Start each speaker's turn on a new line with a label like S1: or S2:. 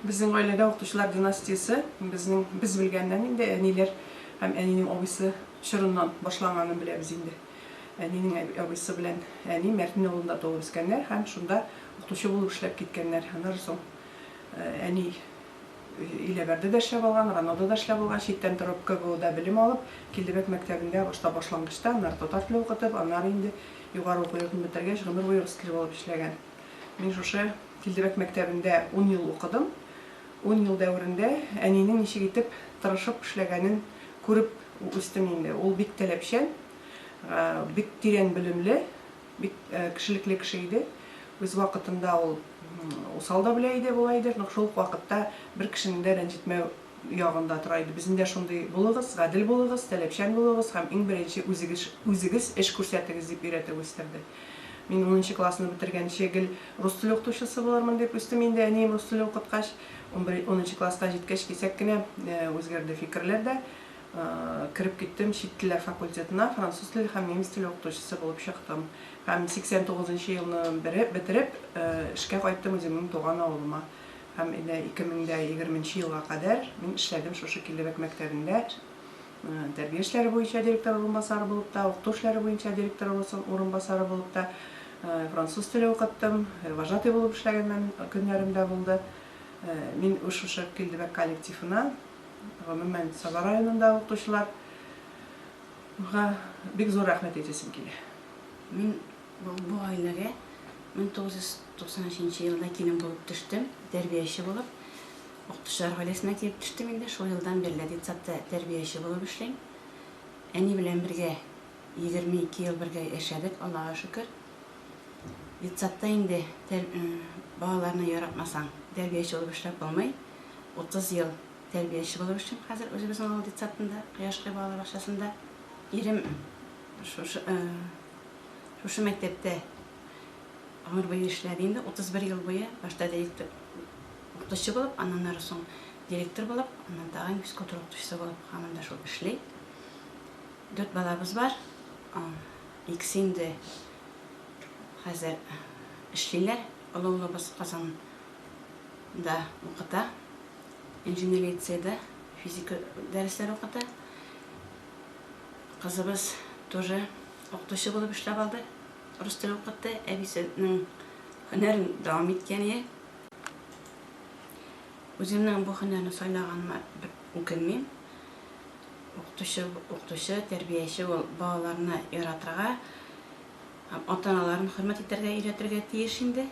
S1: Безнең гаиләдә укытучылар династиясе безнең без белгәннән инде әниләр һәм әнинең абыйсы чорыннан башланганын беләбез инде. Әнинең абыйсы белән әни Мәртен авылында туып үскәннәр һәм шунда укытучы булып эшләп киткәннәр. Аннары соң әни Иләбәрдә дә эшләп алган, РАНОда да эшләп алган, читтән торып КГУда белем алып, Килдебәк мәктәбендә башта башлангычта, аннары татар теле укытып, аннары инде югары уку йортын бетергәч, гомер буе рус теле булып эшләгән. Мин шушы Килдебәк мәктәбендә ун ел укыдым. Ун ел дәверендә әнинең ничек итеп тырышып эшләгәнен күреп үстем инде. Ул бик таләпчән, бик тирән белемле, бик кешелекле кеше иде. Үз вакытында ул усал да белә иде, була иде, но шул ук вакытта бер кешене дә рәнҗетмәү ягында тора иде. Безнең дә шундый булыгыз, гадел булыгыз, таләпчән булыгыз һәм иң беренче үзегез, үзегез эш күрсәтегез дип өйрәтеп үстерде. Мин унынчы классны бетергәнче гел рус теле укытучысы булырмын дип үстем инде, әнием рус теле укыткач. Унбер, унынчы класска җиткәч кисәк кенә үзгәрде фикерләр дә. Кереп киттем чит телләр факультетына, француз теле һәм немец теле укытучысы булып чыктым. Һәм 89 нчы елны бетереп, эшкә кайттым үземнең туган авылыма. Һәм инде 2020 нче елга кадәр мин эшләдем шушы Килдебәк мәктәбендә тәрбия эшләре буенча директор урынбасары булып та, укыту эшләре буенча директор урынбасары булып та, француз теле укыттым, вожатый булып эшләгән көннәрем дә булды. Мин шушы Килдебәк коллективына, гомумән, Саба районында укытучыларга бик зур рәхмәт әйтәсем килә.
S2: Мин бу гаиләгә 1993 елда килен булып төштем, тәрбияче булып. Укытучылар гаиләсенә килеп төштем инде. Шул елдан бирле детсадта тәрбияче булып эшлим. Әни белән бергә 22 ел бергә яшәдек, Аллага шөкер. Детсадта инде балаларны яратмасаң, тәрбияче булып эшләп булмый. 30 ел тәрбияче булып эшлим хәзер үзебезнең авыл детсадында, Кояшкай балалар бакчасында. Ирем шушы шушы мәктәптә гомер буе эшләде инде, 31 ел буе. Башта директор, укытучы булып, аннан ары соң директор булып, аннан тагын физкультура укытучысы булып һаман да шул эшли. Дүрт балабыз бар. Икесе инде хәзер эшлиләр. Олы улыбыз Казанда укыта, инженер лицейда физика дәресләре укыта. Кызыбыз тоже укытучы булып эшләп алды. Рус теле укытты. Әбисенең һөнәрен дәвам иткән ие. Үземнең бу һөнәрне сайлаганыма бер үкенмим. Укытучы, укытучы, тәрбияче ул балаларны яратырга һәм ата-аналарын хөрмәт итәргә өйрәтергә тиеш инде.